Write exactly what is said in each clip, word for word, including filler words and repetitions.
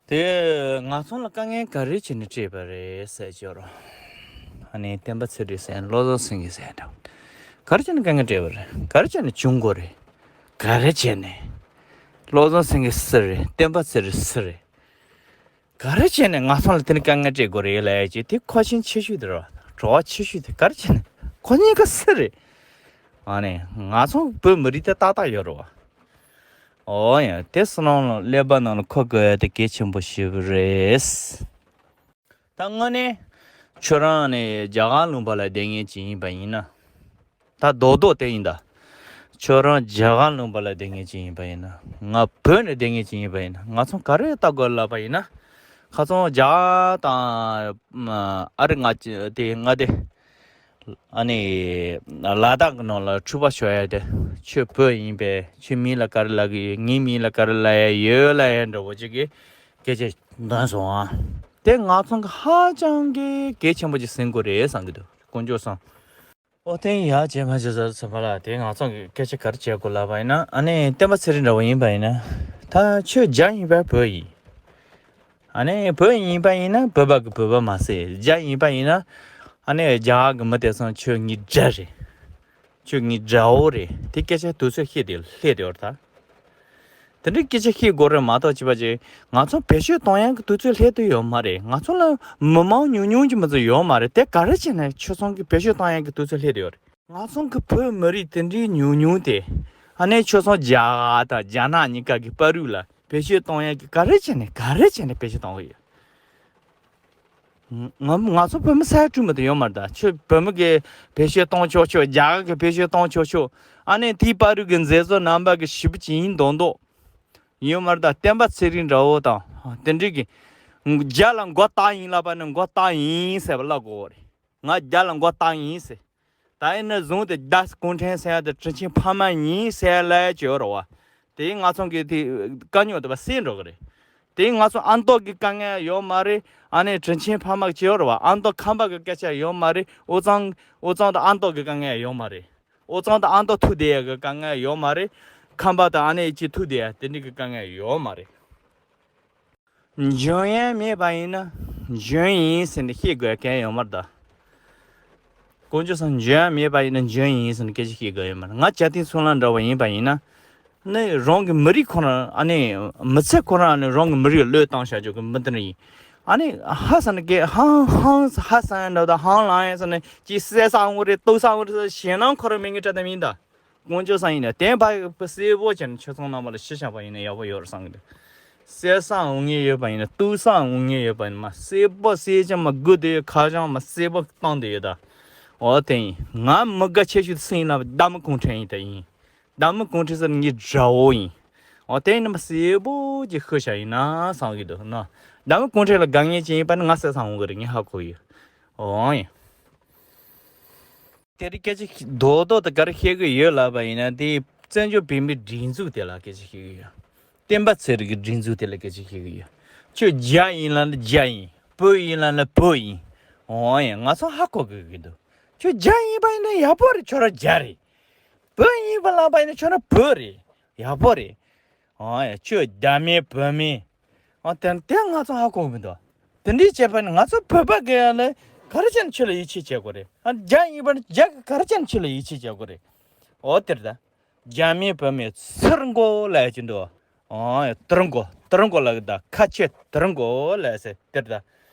དེ་ང་ཚོ་ལ་དཀའ་ངལ་ག་རེ་བྱས་ནས་སྤྲད་པ་རེད་ཟེར་ཅོ་རོ། ཨ་ནི་བསྟན་པ་ཚེ་རིང་ཟེར་བློ་བཟང་སེང་གེ་ཟེར་འདྲ། ག་རེ་བྱས་ནས་དཀའ་ངལ་སྤྲད་པ་རེད། ག་རེ་བྱས་ནས་བྱུང་དགོས་རེད། ག་རེ་བྱས་ནས། བློ་བཟང་སེང་གེ་སུ་རེད། བསྟན་པ་ཚེ་རིང་སུ་རེད། ག་རེ་བྱས་ནས་ང་ཚོ་ལ་དེ་ནི་དཀའ་ངལ་སྤྲད་དགོས་རེད་ལབ་ཡ་ཅིག་དེ་ཁོ་ཤེས་ཆེ་ཤོས་དེ་རེད་བ། བྲོ་བ་ཆེ་ཤོས་དེ་ག་རེ་བྱས་ནས་ཁོ་གཉིས་ཀ་སུ་རེད། ཨ་ནི་ང་ཚོ་བོད་མི་རིགས་དེ་ཏག་ཏག་ཡོད་རེད་བ། ཨོ་ཡ། དེ་བསོད་ནམས་ལ་ཀླད་པ་ནང་ལ་འཁོར་དགོས་ཡ་དེ་གལ་ཆེན་པོ་ཞེ་པོ་རེད། ད་དངོས་གནས་ཁྱོད་རང་ནི་རྒྱ་གར་ལུང་པ་ལ་བསྡད་མཁན་ཅིག་ཡིན་པ་ཡིན་ན། ད་རྡོག་རྡོག་དེ་ཡིན་ད། ཁྱོད་རང་རྒྱ་གར་ལུང་པ་ལ་བསྡད་མཁན་ཅིག་ཡིན་པ་ཡིན་ན། ང་བོད་ནས་བསྡད་མཁན་ཅིག་ཡིན་པ་ཡིན་ན། ང་ཚོ་ག་རེ་ལྟ་དགོས་ལབ་པ་ཡིན་ན། ཁ་སང་རྒྱ་གར་དང་ཨ་རི་ང་དེ་ང་དེ། ཨ་ནི། ལ་དྭགས་ཀྱི་ནང་ལ་འཁྲུག་པ་ཤོར་ཡ་དེ། ཁྱོད་བོད་ཡིན་པས་ཁྱོད་མིང་ལ་ག་རེ་ལབ་ཀྱི་ཡོད། ངའི་མིང་ལ་ག་རེ་ལབ་ཡ་ཡོད་ལབ་ཡ་འདྲ་བོ་ཅིག་གི་སྐད་ཆ་འདོན་སོང་ཨ། དེ་ང་ཚོ་གི་ཧ་ཅང་གི་གལ་ཆེན་པོ་ཅིག་ཟིན་དགོས་རེད་བསམ་གྱི་འདུག་དཀོན་མཆོག་གསུམ། ཨོ་དེ་ཡ་བྱས་མ་བྱས་ཟེར་ཚེ་ཕ་ལ་དེ་ང་ཚོ་གི་སྐད་ཆ་ག་རེ་བྱེད་དགོས་ལབ་པ་ཡིན་ན། ཨ་ནི་བསྟན་པ་ཚེ་རིང་འདྲ་བོ་ཡིན་པ་ཡིན་ན། ད་ཁྱོད་རྒྱ་ཡིན་པས་བོད་ཡིན། ཨ་ནི་བོད་ཡིན་པ་ཡིན་ན་བོད་པ་གི་བོད་པ་མ་ཟེར། རྒྱ་ཡིན་པ་ཡིན་ན། ཨ་ནི་རྒྱ་གར་གི་མི་དེ་ཚང་ཁྱོད་ངའི་དགྲ་རེད། ཁྱོད་ངའི་དགྲ་བོ་རེད། དེ་སྐད་ཆ་དུས་ཚོད་བཤད་དེ་སླེབས་དེ་བར་ད། དེ་འདྲའི་སྐད་ཆ་བཤད་དགོས་རེད་མ་གཏོགས་ཅི་པ་ཅི། ང་ཚོ་བེད་སྤྱོད་གཏོང་ཡག་གི་དུས་ཚོད་སླེབས་དུ་ཡོད་མ་རེད། ང་ཚོ་ལ་མི་མང་ཉུང་ཉུང་གི་མི་ཚོ་ཡོད་མ་རེད། དེ་ག་རེ་བྱས་ནས་ཁྱོད་ཚང་གི་བེད་སྤྱོད་གཏོང་ཡག་གི་དུས་ཚོད་སླེབས་དུ་ཡོད་རེད། ང་ཚང་གི་བོད་མི་རིགས་དེ་འདྲའི་ཉུང་ཉུང་དེ། ཨ་ནི་ཁྱོད་ཚང་རྒྱ་གར་དང་རྒྱ་ནག་གཉིས་ཀ་གི་བར་རུ་ལ་བེད་སྤྱོད་གཏོང་ཡག་གི་ག་རེ་བྱས་ནས་ག་རེ་བྱས་ནས་བེད་སྤྱོད་གཏོང་གི་ཡོད། ང་ང་ཚོ་བོད་མི་ས་ཡ་དྲུག་མ་གཏོགས་ཡོད་མ་རེད་ད། ཁྱོད་བོད་མི་གི་བེད་སྤྱོད་གཏོང་ཆོག་ཆོག་རྒྱ་གར་གི་བེད་སྤྱོད་གཏོང་ཆོག་ཆོག་ཨ་ནི་དེའི་བར་རུ་གི་མཛད་གཙོ་རྣམ་པ་གི་ཞི་བ་ཅིག་ཡིན་མདོག་མདོག་ཡོད་མ་རེད་ད། བསྟན་པ་ཚེ་རིང་འདྲ་བོ་དང་དེ་འདྲའི་གི། རྒྱ་ལ་མགོ་བཏགས་ཡིན་ལབ་པ་ནི་མགོ་བཏགས་ཡིན་ཟེར་བ་ལབ་དགོས་རེད། ང་རྒྱ་ལ་མགོ་བཏགས་ཡིན་ཟེར། ད་ཡིན་ན་བཟུང་སྟེ་རྒྱ་གུང་ཁྲན་ཟེར་ཡ་དེ་དྲིན་ཆེན་ཕ་མ་ཡིན་ཟེར་ལབ་ཡ་ཅིག་ཡོད་རེད་བ། དེ་ང་ཚོ་གི་དེ་དཀའ་རྙོག་དེ་བ་སེལ་འགྲོ་གི་རེད། དེ་ང་ཚོ་ཨ་མདོ་གི་དཀའ་ངལ་ཡོད་མ་རེད། ཨ་ནི་དྲིན་ཆེན་ཕ་མ་གི་ཅིག་ཡོད་རེད་བ། ཨ་མདོ་ཁམས་པ་གི་སྐད་ཆ་ཡོད་མ་རེད། དབུས་གཙང་དབུས་གཙང་དང་ཨ་མདོ་གི་དཀའ་ངལ་ཡོད་མ་རེད། དབུས་གཙང་དང་ཨ་མདོ་ཐུག་བསྡད་ཡ་གི་དཀའ་ངལ་ཡོད་མ་རེད། ཁམས་པ་དང་ཨ་ནི་ཅིག་ཐུག་བསྡད་ཡ་དེ་འདྲ་གི་དཀའ་ངལ་ཡོད་མ་རེད། འཇོན་ཡ་མེད་པ་ཡིན་ན་འཇོན་ཡིན་ཟེར་ནས་བཤད་དགོས་མཁན་ཡོད་མ་རེད་ད། དཀོན་མཆོག་གསུམ། འཇོན་ཡ་མེད་པ་ཡིན་ན་འཇོན་ཡིན་ཟེར་ནས་སྐད་ཆ་བཤད་དགོས་ཡོད་མ་རེད། ང་བྱ་བསྟན་ཚུལ་ལམ་འདྲ་བ་ཡིན་པ་ཡིན་ན། ནི་རང་གི་མི་རིགས་ཁོ་རང་ཨ་ནི་མི་ཚེ་ཁོ་རང་ནི་རང་གི་མི་རིགས་བློས་བཏང་བྱ་རྒྱུ་གི་མི་དེ་འདྲ་ཡིན། ཨ་ནི་ཧ་ས་ནི་སྐད་ཧང་ཧང་ཧ་ས་ཡ་འདྲ་ད་ཧང་ལང་ཡ་ས་ནི་ཅི་བསད་ས་འོང་རེད། གཏུབ་ས་འོང་རེད་ཟེར་ཞེད་སྣང་ཁོ་རང་མེད་ངེས་བྲལ་དུ་མིན་ད། དཀོན་མཆོག་གསུམ་ཡིན་ན་བསྟན་པ་གསལ་པོ་བྱས་ནས་ཆོས་ཚོགས་རྣམ་པ་ལ་ཞི་བྱ་བ་ཡིན་ན་ཡག་པོ་ཡོད་རེད་བསམ་གི་འདུག་བསད་ས་འོང་ངེས་ཡོད་པ་ཡིན་ན། གཏུབ་ས་འོང་ངེས་ཡོད་པ་ཡིན་ན། མ་གསལ་པོ་གསལ་རྐྱང་མ་སྒུག་བསྡད་ཡོད། ཁ་བྱང་མ་གསལ་པོ་བཏང་བསྡད་ཡོད་ད། འོ་དེ་ཡིན། ང་མི་དགའ་ཆེ་ཤོས་དེ་སུ་ཡིན་ལབ་ན་མདའ་མི་གུང་ཁྲན་ཡིན་ད་ཡིན། མདའ་མི་གུང་ཁྲན་ཟེར་ངའི་དགྲ་བོ་ཡིན། འོ་དེ་ཡིན་ན་མ་གསལ་པོ་ཅིག་ཤོད་བྱ་ཡིན་ན་བསམ་གི་འདུག་ན། མདའ་མི་གུང་ཁྲན་ལ་དགའ་ངེས་ཅན་ཡིན་པ་ནི་ང་བསད་ས་འོང་གི་རེད། ངས་ཧ་གོ་ཡོད། འོ་ཡིན། དེ་རིང་སྐད་ཆ་རྡོག་རྡོག་དེ་ག་རེ་བཤད་གི་ཡོད་ལབ་པ་ཡིན་ན། དེ་བཙན་བྱོལ་བོད་མིའི་སྒྲིག་འཛུགས་དེ་ལ་སྐད་ཆ་བཤད་གི་ཡོད། བསྟན་པ་ཚེ་རིང་གི་སྒྲིག་འཛུགས་དེ་ལ་སྐད་ཆ་བཤད་གི་ཡོད། ཁྱོད་རྒྱ་ཡིན་ལབ་ན་རྒྱ་ཡིན། བོད་ཡིན་ལབ་ན་བོད་ཡིན། འོ་ཡ། ང་ཚོ་ཧ་གོ་གི་གི་འདུག་ཁྱོད་རྒྱ་ཡིན་པ་ཡིན་ན་ཡག་པོ་རེད། ཁྱོད་རང་རྒྱ་རེད། བོད་ཡིན་པ་ལབ་པ་ཡིན་ན་ཁྱོད་རང་བོད་རེད། ཡག་པོ་རེད། ཨ་ཡ། ཁྱོད་རྒྱ་མིན་བོད་མིན། ཨ་དེ་དེ་ང་ཚོ་ཧ་གོ་མི་འདུག་དེ་འདྲའི་བྱས་པ་ནི་ང་ཚོ་བོད་པ་གི་ཡང་ལ་ག་རེ་བྱས་ནས་ཁྱོད་ལ་ཡིད་ཆེས་བྱེད་དགོས་རེད། ཨ་རྒྱ་ཡིན་པ་ནི་རྒྱ་གི་ག་རེ་བྱས་ནས་ཁྱོད་ལ་ཡིད་ཆེས་བྱེད་དགོས་རེད། འོ་དེར་ད། རྒྱ་མིན་བོད་མིན་ཚུར་མགོ་ལ་ཡ་ཅི་འདུག་ཨ་ཡ། དུར་མགོ་དུར་མགོ་ལ་གི་ད་ཁ་ཆེ་དུར་མགོ་ལ་ཟེར་དེར་ད།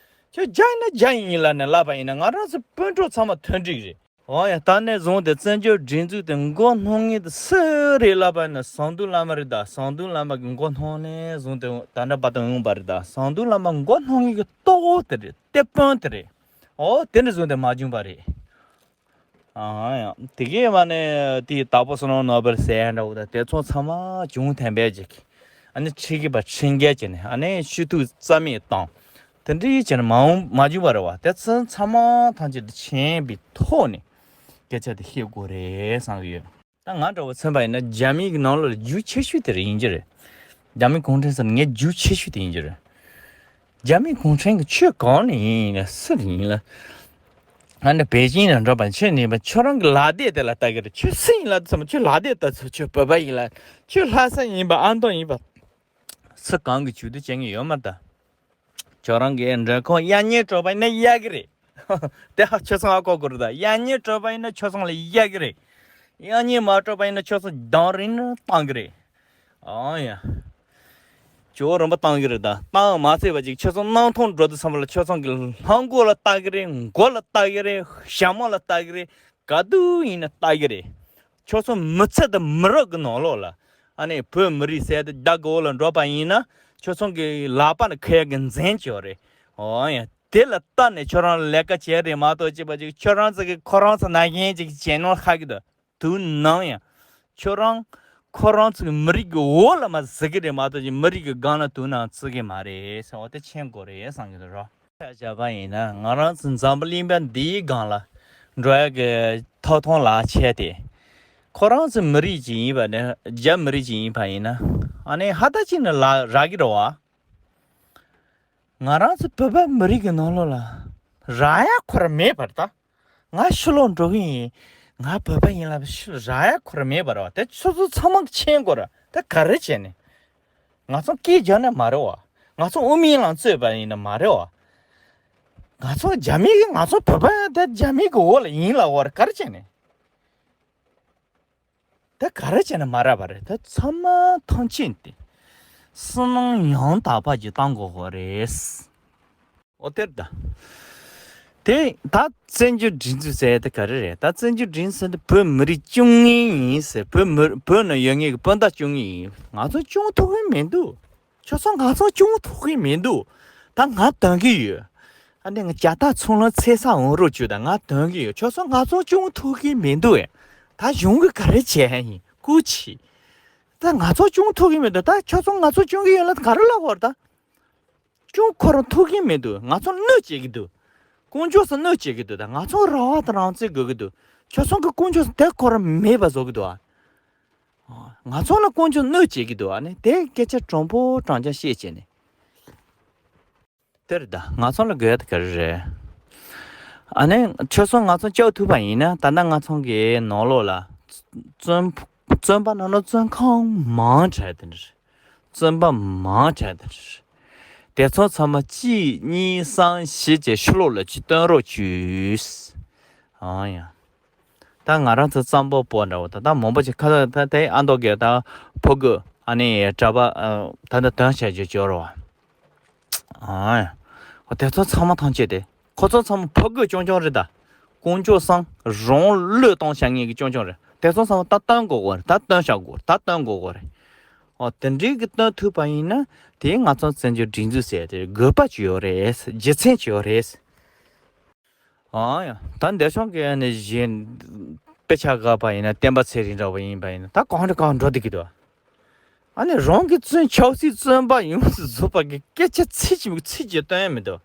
ཁྱོད་རྒྱ་ཡིན་ན་རྒྱ་ཡིན་ལབ་ནས་ལབ་པ་ཡིན་ན་ང་རང་ཚོ་སྤུན་གྲོགས་ཚང་མ་མཐུན་འགྲིག་རེད། འོ་ཡ། ད་ནས་བཟུང་སྟེ་བཙན་བྱོལ་སྒྲིག་འཛུགས་དེ་མགོ་གནོན་མཁན་དེ་སུ་རེད་ལབ་པ་ན་ཟམ་གདོང་བླ་མ་རེད་ད། ཟམ་གདོང་བླ་མ་གི་མགོ་གནོན་ནས་བཟུང་སྟེ་ད་ལྟ་བར་དུ་འོང་བ་རེད་ད། ཟམ་གདོང་བླ་མ་མགོ་གནོན་མཁན་གི་ལྟོ་བོ་དེ་རེད། དེད་དཔོན་དེ་རེད། འོ་དེ་ནས་བཟུང་སྟེ་མ་བྱུང་བ་རེད། ཨ་ཡ། དེ་གས་མ་ནས་དེའི་དྭགས་པོ་བསོད་ནམས་ནོར་བུ་ཟེར་འདྲ་བོ་ད་དེ་ཚོ་ཚང་མ་གྱོང་ཐེན་པས་ཅིག་ཨ་ནི་ཁྲིད་ཀྱི་པ་ཁྲིད་མཁན་བྱས་ནས་ཨ་ནི་ཤི་ཐུག་རྩ་མེད་བཏང་། དེ་འདྲའི་བྱས་ནས་མ་འོང་མ་བྱུང་བ་རེད་བ། དེ་ཚོ་ཚང་མ་ཐམས་ཅད་དུ་མཁྱེན་པའི་ཐོག་ནས་སྐད་ཆ་དེ་བཤད་དགོས་རེད་བསམ་གི་ཡོད། ད་ང་འདྲ་བོ་མཚོན་པ་ཡིན་ན་རྒྱ་མིའི་གི་ནང་ལོགས་ལ་རྒྱུ་ཆེ་ཤོས་དེ་རེད་ཡིན་གྱི་རེད། རྒྱ་མི་གུང་ཁྲན་ཟེར་ངའི་རྒྱུ་ཆེ་ཤོས་དེ་ཡིན་གྱི་རེད། རྒྱ་མི་གུང་ཁྲན་གི་ཆོས་གང་ནས་ཡིན་ཡིན་ལ་སུ་རེད་ཡིན་ལ། ང་འདྲ་པེ་ཅིན་ལ་འགྲོ་པ་ཁྱོད་ནས་པ་ཁྱོད་རང་གི་ལག་དེབ་དེ་ལ་ལྟ་གི་རེད། ཁྱོད་སུ་ཡིན་ལ་ཚང་མ་ཁྱོད་ལག་དེབ་ལྟ་ཚོ་ཁྱོད་བོད་པ་ཡིན་ལ་ཁྱོད་ལྷ་ས་ཡིན་པ་ཨ་མདོ་ཡིན་པ། སུ་གང་གི་ཇུས་གཏོགས་བྱེད་མཁན་ཡོད་མ་རེད་ད། ཁྱོད་རང་གི་མགྲོན་ཁང་གཡས་གཉིས་སྤྲོད་པ་ཡིན་ན་གཡར་གི་རེད། དེ་ཧ་ཆོས་སང་ཧ་གོ་དགོས་རེད་ད། གཡས་གཉིས་སྤྲོད་པ་ཡིན་ན་ཆོས་སང་ལ་གཡར་གི་རེད། གཡས་གཉིས་མ་སྤྲོད་པ་ཡིན་ན་ཆོས་སང་དང་རིང་ནས་བཏང་གི་རེད། ཨང་ཡ། ཇོ་བོ་རིན་པོ་བཏང་གི་རེད་ད། བཏང་མ་ཚད་པ་ཅིག་ཆོས་སང་གནམ་ཐང་འགྲོ་དུས་ཙམ་པ་ལ་ཆོས་སང་གི་ལྷམ་གོག་ལ་བཏགས་གི་རེད། མགོ་ལ་བཏགས་གི་རེད། ཞྭ་མོ་ལ་བཏགས་གི་རེད། ག་དུས་ཡིན་ན་བཏགས་གི་རེད། ཁྱོད་ཚོ་མི་ཚེ་དང་མི་རབས་ཀྱི་ནང་ལོགས་ལ་ཨ་ནི་བོད་མི་རིགས་ཟེར་དེ་རྒྱ་གི་འོག་ལ་འགྲོ་པ་ཡིན་ན་ཁྱོད་ཚོ་གི་ལག་པ་ནས་ཁུར་ཡག་གི་འཛིན་བྱས་ཡོད་རེད། འོ་ཡ། དེ་ལ་ལྟ་ནས་ཁྱོད་རང་ལས་ཀ་བྱས་རེད་མ་གཏོགས་ཅིག་པ་ཅིག་ཁྱོད་རང་ཚོ་གི་ཁོ་རང་ཚོ་ན་གཞོན་ཅིག་བྱས་ནོ་ཧ་གི་འདུག་དུས་ནམ་ཡང་ཁྱོད་རང་ཁོ་རང་ཚོ་གི་མི་རིགས་ཀྱི་འོག་ལ་མ་ཟིག་གི་རེད་མ་གཏོགས་ཅིག་མི་རིགས་ཀྱི་སྒང་ལ་དུས་ནམ་ཚུད་གི་མ་རེད་ཟེར་བ་དེ་མཁྱེན་དགོས་རེད་བསམ་གི་འདུག་རོ། ཆ་བཞག་པ་ཡིན་ན་ང་རང་ཚོ་འཛམ་བུ་གླིང་པ་འདིའི་སྒང་ལ་འགྲོ་ཡག་གི་ཐོབ་ཐང་ལག་ཁྱེར་དེ་ཁོ་རང་ཚོ་མི་རིགས་ཅིག་ཡིན་པ་ནི་རྒྱ་མི་རིགས་ཅིག་ཡིན་པ་ཡིན་ན་ཨ་ནི་ཧ་ད་ཅིག་ནི་ལ་རག་གི་རེད་བ། ང་རང་ཚོ་བོད་པ་མི་རིགས་ཀྱི་ནང་ལོགས་ལ་རག་ཡག་ཁོ་ར་མེད་པར་ད། ང་ཕྱི་ལོགས་འགྲོ་གི་ཡིན། ང་བོད་པ་ཡིན་ལབ་ཕྱི་ལོགས་རག་ཡག་ཁོ་ར་མེད་པ་རེད་བ། དེ་ཆུ་ཚོད་ཚང་མ་ཆེན་དགོས་ར་དེ་ག་རེ་བྱས་ནས། ང་ཚོ་སྐད་རྒྱག་ནི་མ་རེད་བ། ང་ཚོ་དབུ་མའི་ལམ་རྩོད་པ་ཡིན་ནི་མ་རེད་བ། ང་ཚོ་རྒྱ་མི་གི་ང་ཚོ་བོད་པ་དེ་རྒྱ་མི་གི་འོག་ལ་ཡིན་ལབ་བ་རེད་ག་རེ་བྱས་ནས། དེ་ག་རེ་བྱས་ནས་མ་རག་པ་རེད། དེ་ཚང་མ་ཐམས་ཅད་དེ་བསོད་ནམས་ཡང་དག་པ་ཅིག་བཏང་དགོས་ཀྱི་རེད། འོ་དེར་ད། དེ་ད་བཙན་བྱོལ་སྒྲིག་འཛུགས་ཟེར་དེ་ག་རེ་རེད། ད་བཙན་བྱོལ་སྒྲིག་འཛུགས་ཟེར་དེ་བོད་མི་རིགས་སྐྱོང་མཁན་ཡིན་ཟེར། བོད་མི་བོད་ནང་ཡོད་མཁན་གྱི་སྤུན་ཟླ་སྐྱོང་མཁན་ཡིན། ང་ཚོ་སྐྱོང་ཐུབ་ཀྱི་མི་འདུག་ཁྱོད་ཚོ་ང་ཚོ་སྐྱོང་ཐུབ་ཀྱི་མི་འདུག་ད་ང་འདོན་གྱི་ཡོད། ཨ་ནི་ང་ཇ་རྟ་ཚོང་ལམ་ཚེ་ས་འོང་རོགས་བྱོས་དང་ང་འདོན་གྱི་ཡོད། ཁྱོད་ཚོ་ང་ཚོ་སྐྱོང་ཐུབ་ཀྱི་མི་འདུག་ཨེ། ད་གཞུང་གིས་ག་རེ་བྱས་ཡིན་སྐུ་མཁྱེན། ད་ང་ཚོ་སྐྱོང་ཐུབ་ཀྱི་མི་འདུག་ད་ཁྱོད་ཚོ་ང་ཚོ་སྐྱོང་གི་ཡོད་ལ་ག་རེ་ལབ་དགོས་རེད་ད། སྐྱོང་ཁོ་རང་ཐུབ་ཀྱི་མི་འདུག་ང་ཚོ་གནོད་བྱེད་ཀྱི་འདུག་དཀོན་མཆོག་གསུམ་གནོད་བྱེད་ཀྱི་འདུག་ད་ང་ཚོ་རང་དབང་དང་རང་བཙན་དགོས་ཀྱི་འདུག་ཁྱོད་ཚོ་གི་དཀོན་མཆོག་གསུམ་དེ་ཁོ་རང་མེད་པ་བཟོ་གི་འདུག་ཨ། ང་ཚོ་ལ་དཀོན་མཆོག་གནོད་བྱེད་ཀྱི་འདུག་ཨ་ནི་དེ་སྐད་ཆ་དྲང་པོ་དྲང་རྐྱང་བཤད་བྱས་ནས། དེ་རེད་ད། ང་ཚོ་ལ་དགོས་ཡ་དེ་ག་རེ་རེད། ཨ་ནི་ཁྱོད་ཚོ་ང་ཚོ་སྐྱོབ་ཐུབ་པ་ཡིན་ན་ད་ལྟ་ང་ཚོ་གི་ནང་ལོགས་ལ་བཙོན་བཙོན་པ་ནང་ལ་བཙོན་ཁང་མང་དྲགས་དེ་འདྲ་རེད། བཙོན་པ་མང་དྲགས་དེ་འདྲ་རེད། དེ་ཚོ་ཚང་མ་གཅིག་གཉིས་གསུམ་བཞི་བཅས་ཕྱི་ལོགས་ལ་གཅིག་བཏོན་རོགས་བྱོས། ཨང་ཡ། ད་ང་རང་ཚོ་གཙང་པོ་པོ་འདྲ་བོ་ད་ད་མང་པོ་ཅིག་ཁ་ད་ད་དེ་ཨ་མདོ་གི་ད་ཕོ་རྒོད་ཨ་ནི་གྲྭ་པ་ད་ད་དོན་བྱ་རྒྱུ་སྦྱོར་བ། ཨ། དེ་ཚོ་ཚང་མ་ཐམས་ཅད་དེ་ཁོ་ཚོ་ཚང་མ་ཕོ་རྒོད་རྐྱང་རྐྱང་རེད་ད། དཀོན་མཆོག་གསུམ་རང་བློས་གཏོང་བྱ་ངེས་ཀྱི་རྐྱང་རྐྱང་རེད། དེ་ཚོ་ཚང་མ་ད་བཏོན་དགོས་དགོས་རེད། ད་བཏོན་བྱ་དགོས་རེད། ད་བཏོན་དགོས་དགོས་རེད། ཨོ་དེ་འདྲའི་གི་བཏོན་ཐུབ་པ་ཡིན་ན་དེ་ང་ཚོ་བཙན་བྱོལ་སྒྲིག་འཛུགས་ཟེར་དེ་དགོས་པ་ཅིག་ཡོད་རེད། རྒྱུ་མཚན་ཅིག་ཡོད་རེད། ཨང་ཡ། ད་འདས་སོང་གི་ནི་གཞན་དཔེ་ཆ་དགག་པ་ཡིན་ན་བསྟན་པ་ཚེ་རིང་འདྲ་བོ་ཡིན་པ་ཡིན་ན་ད་གང་འདྲ་གང་འགྲོ་བསྡད་ཀྱི་འདུག་ཨ་ནི་རང་གི་བཙོན་ཆབ་སྲིད་བཙོན་པ་ཡོངས་སུ་རྫོགས་པ་གི་སྐད་ཆ་ཚིག་གཅིག་མིན་ཚིག་གཅིག་བཏོན་ཡ་མི་འདུག་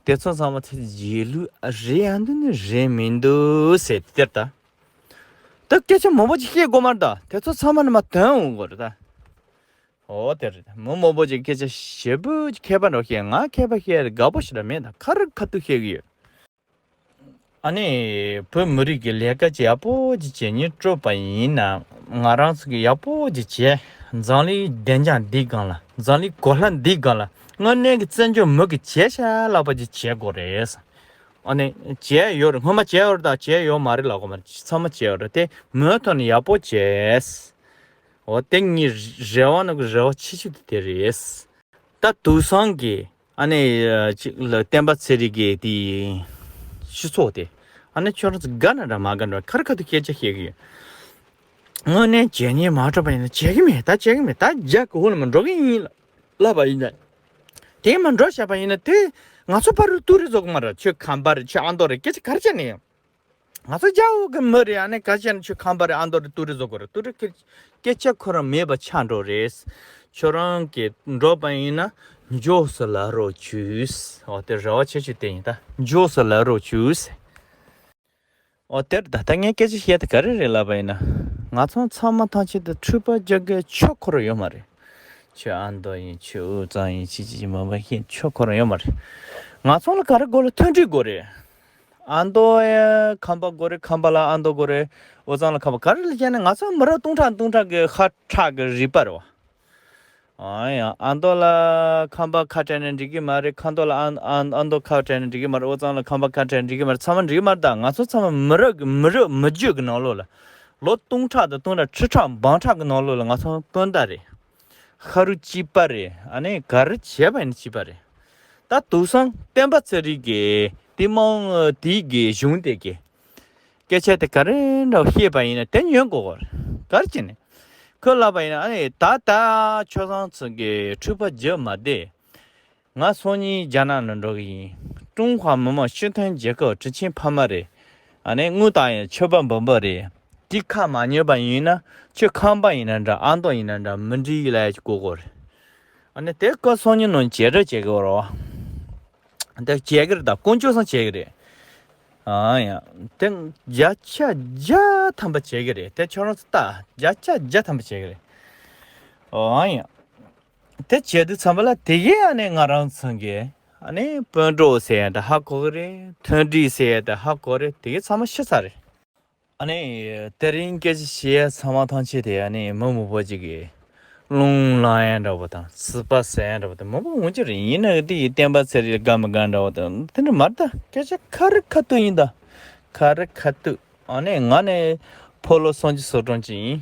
དེ་ཚོ་ཚང་མ་ཚིག་རྗེས་ལུས་རེད་ཡ་འདུག་ནི་རེད་མི་འདུག་ཟེར་དེར་ད། ད་སྐད་ཆ་མང་པོ་ཅིག་བཤད་དགོས་མ་རེད་ད། དེ་ཚོ་ཚང་མ་ནི་མ་དོན་འོང་དགོས་རེད་ད། འོ་དེ་རེད། མི་མང་པོ་ཅིག་སྐད་ཆ་ཞེ་པོ་ཅིག་མཁས་པ་འདྲ་བཤད། ང་མཁས་པ་བཤད་དགའ་པོ་ཞེ་དྲག་མེད་ད། ཁ་རི་ཁ་ཐུག་བཤད་གི་ཡོད། ཨ་ནི་བོད་མི་རིགས་ཀྱི་ལས་ཀ་ཅིག་ཡག་པོ་ཅིག་བྱེད་སྙིང་བྲོ་བ་ཡིན་ན་ང་རང་ཚོ་གི་ཡག་པོ་ཅིག་བྱས། འཛམ་གླིང་བདེ་འཇགས་འདིའི་སྒང་ལ་འཛམ་གླིང་གོ་ལ་འདིའི་སྒང་ལ་དངོས་གནས་ཀྱི་བཙན་བྱོལ་མི་གི་བྱས་ཤ་ལག་པ་ཅིག་བྱེད་དགོས་རེད། ཨ་ནི་བྱས་ཡོད་རེད། སྔོན་མ་བྱས་ཡོད་རེད་ད། བྱས་ཡོད་མ་རེད་ལབ་དགོས་མ་རེད། ཚང་མ་བྱས་ཡོད་རེད། དེ་མུ་མཐུད་ནས་ཡག་པོ་བྱས། འོ་དེ་ངའི་རེ་བ་ནང་གི་རེ་བ་ཆེ་ཤོས་དེ་དེ་རེད། ད་དུས་སང་གི་ཨ་ནི་ཅིག་ལ་བསྟན་པ་ཚེ་རིང་གི་དེ་སྤྱི་ཚོགས་དེ་ཨ་ནི་ཁྱོད་རང་ཚོ་དགའ་ན་འདྲ་མ་དགའ་འདྲ་ཁ་རི་ཁ་ཐུག་སྐད་ཆ་བཤད་གི་ཡོད། དངོས་གནས་བྱས་ཉེས་མ་གྲུབ་པ་ཡིན་ན་བྱེད་གི་མེད། ད་བྱེད་གི་མེད། ད་རྒྱ་གི་འོག་ལ་མ་འགྲོ་གི་ཡིན་ལབ་པ་ཡིན་ན། དེ་མ་འགྲོ་བྱས་པ་ཡིན་ན་དེ་ང་ཚོ་བར་དུ་ཏུ་རེ་བཟོ་གི་མ་རེད། ཁྱོད་ཁམས་པ་རེད། ཁྱོད་ཨ་མདོ་རེད། སྐད་ཆ་ག་རེ་བྱས་ནས་ཡང་། ང་ཚོ་རྒྱ་འོག་གི་མི་རེད། ཨ་ནི་ག་ཅན་ཆུ་ཁམས་པ་རེད། ཨ་མདོ་རེད། ཏུ་རེ་བཟོ་དགོས་རེད། ཏུ་རེ་སྐད་སྐད་ཆ་ཁོ་རང་མེད་པ་ཆགས་འགྲོ་རེད། ཁྱོད་རང་གིས་འགྲོ་པ་ཡིན་ན་མགྱོགས་སུ་ལ་རོགས་བྱོས། འོ་དེ་རེ་བ་ཆེ་ཤོས་དེ་ཡིན་ད། མགྱོགས་སུ་ལ་རོགས་བྱོས། འོ་དེར་ད་ལྟ་ངས་སྐད་ཆ་བཤད་དེ་ག་རེ་རེད་ལབ་པ་ཡིན་ན། ང་ཚོ་ཚང་མ་ཐམས་ཅད་དུ་འཁྲུལ་པ་རྒྱག་གི་ཆོས་ཁོ་རང་ཡོད་མ་རེད། ཁྱོད་ཨ་མདོ་ཡིན། ཁྱོད་དབུས་གཙང་ཡིན། ཁྱོད་ཅི་ཅི་མ་མ་ཤེས་ཆོས་ཁོ་རང་ཡོད་མ་རེད། ང་ཚོ་ལ་ག་རེ་དགོས་ལ་མཐུན་སྒྲིལ་དགོས་རེད། ཨ་མདོ་ཡ་ཁམས་པ་དགོས་རེད། ཁམས་པ་ལ་ཨ་མདོ་དགོས་རེད། དབུས་གཙང་ལ་ཁམས་པ་ག་རེ་ལ་བྱས་ན་ང་ཚོ་མི་རབས་སྟོང་ཕྲག་སྟོང་ཕྲག་གི་ཤ་ཁྲག་གི་རིག་པ་རེད་བ། ཨ་ཡ། ཨ་མདོ་ལ་ཁམས་པ་ཁ་བྲལ་ནས་འགྲིག་གི་མ་རེད། ཁ་མདོ་ལ་ཨ་ཨ་ཨ་མདོ་ཁ་བྲལ་ནས་འགྲིག་གི་མ་རེད། དབུས་གཙང་ལ་ཁམས་པ་ཁ་བྲལ་ནས་འགྲིག་གི་མ་རེད། ཚང་མ་འགྲིག་གི་མ་རེད། ད་ང་ཚོ་ཚང་མ་མི་རབས་མི་རབས་མི་རྒྱུད་ཀྱི་ནང་ལོགས་ལ། ལོ་སྟོང་ཕྲག་དང་སྟོང་ཕྲག་ཁྲི་ཕྲག་འབུམ་ཕྲག་གི་ནང་ལོགས་ལ་ང་ཚོ་སྤུན་ཟླ་རེད། ཤ་རུས་གཅིག་པ་རེད། ཨ་ནི་ག་རེ་བྱས་པ་ཡིན་ན་གཅིག་པ་རེད། ད་དེང་སང་བསྟན་པ་ཚེ་རིང་གིས་དེ་མང་དེའི་གི་གཞུང་དེ་གི་སྐད་ཆ་དེ་ག་རེ་འདྲ་བཤད་པ་ཡིན་ན་དེ་ཉན་དགོས་གོ། ག་རེ་བྱས་ནས་ཁོས་ལབ་པ་ཡིན་ན། ཨ་ནི་ད་ལྟ་ཆོས་བཟང་ཚང་གི་འཁྲུག་པ་རྒྱག་མ་བསྡད། ང་སང་ཉིན་རྒྱ་ནག་ལ་འགྲོ་གི་ཡིན། ཀྲུང་ཧྭ་མི་དམངས་སྤྱི་མཐུན་རྒྱལ་ཁབ་དྲིན་ཆེན་ཕ་མ་རེད། ཨ་ནི་དངུལ་རྟགས་ཡང་ཆོས་པ་འབུམ་པ་རེད། དེ་ཁ་མ་ཉན་པ་ཡིན་ན་ཁྱོད་ཁམས་པ་ཡིན་ན་འདྲ། ཨ་མདོ་ཡིན་ན་འདྲ། མི་འགྲིག་ལབ་ཀྱི་གོ་གོ་རེད། ཨ་ནི་དེ་ཀ་སང་ཉིན་ནང་བྱེད་སྒྲ་བྱེད་གི་ཡོད་རེད་བ། དེ་བྱེད་གི་རེད། ད་དཀོན་མཆོག་སང་བྱེད་གི་རེད། ཨ་ཡ། དེ་བརྒྱ་ཆ་བརྒྱ་ཐམ་པ་བྱེད་གི་རེད། དེ་ཁྱོད་རང་ཚོ་ལྟ། བརྒྱ་ཆ་བརྒྱ་ཐམ་པ་བྱེད་གི་རེད། ཨ་ཡ། དེ་བྱེད་དུས་ཙམ་པ་ལ་དེ་གས་ཨ་ནི་ང་རང་ཚང་གི་ཨ་ནི་སྤུན་གྲོགས་ཟེར་ཡ་འདྲ་ཧ་གོ་གི་རེད། མཐུན་སྒྲིལ་ཟེར་ཡ་འདྲ་ཧ་གོ་རེད། དེ་གས་ཚང་མ་ཤི་ཚར་རེད། ཨ་ནི་དེ་རིང་སྐད་ཆ་བཤད་ཡ་ཚང་མ་ཐམས་ཅད་དེ་ཨ་ནི་མི་མང་པོ་ཅིག་གིས་རླུང་ལངས་ཡ་འདྲ་བོ་དང་ཚིག་པ་ཟ་ཡ་འདྲ་བོ་དང་མང་པོ་འོང་གི་རེད། ཡིན་ན་དེ་ཡི་བསྟན་པ་ཚེ་རིང་དགའ་མི་དགའ་འདྲ་བོ་དང་དེ་འདྲ་མ་རེད། ད་སྐད་ཆ་ཁ་རི་ཁ་ཐུག་ཡིན། ད་ཁ་རི་ཁ་ཐུག་ཨ་ནི་ང་ནི་ཕོ་ལོ་སངས་རྒྱས་ཟུར་གྲོང་ཅིག་ཡིན།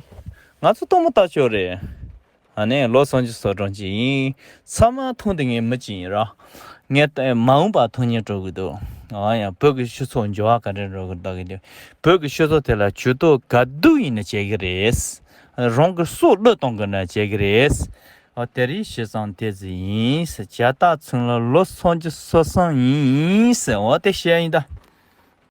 ང་ཚོ་སྟོན་མོ་ལྟ་ཆོག་རེད། ཨ་ནི་ལོ་སངས་རྒྱས་ཟུར་གྲོང་ཅིག་ཡིན། ཚང་མ་མཐོང་དེ་ངའི་མི་གཅིག་ཡིན་ར། ངས་ད་མ་འོངས་པ་མཐོང་སྙིང་བྲོ་གི་འདུག་ཨ་ཡ། བོད་ཀྱི་སྤྱི་ཚོགས་འགྱུར་བ་ག་འདྲ་འགྲོ་གི་འདུག་གི་འདུག་བོད་ཀྱི་སྤྱི་ཚོགས་དེ་ལ་ཇུས་གཏོགས་ག་དུས་ཡིན་ན་བྱེད་ཀྱི་རེད། རང་གི་སྲོག་བློས་གཏོང་གི་ན་བྱེད་ཀྱི་རེད། ཨ་དེ་རིང་བྱས་ཙང་དེ་ཙི་ཡིན་ཟེར། བྱས་ཙང་ཚུན་ལ་ལོ་སངས་རྒྱས་སོ་སང་ཡིན་ཟེར། འོ་དེ་བཤད་ཡིན་ད།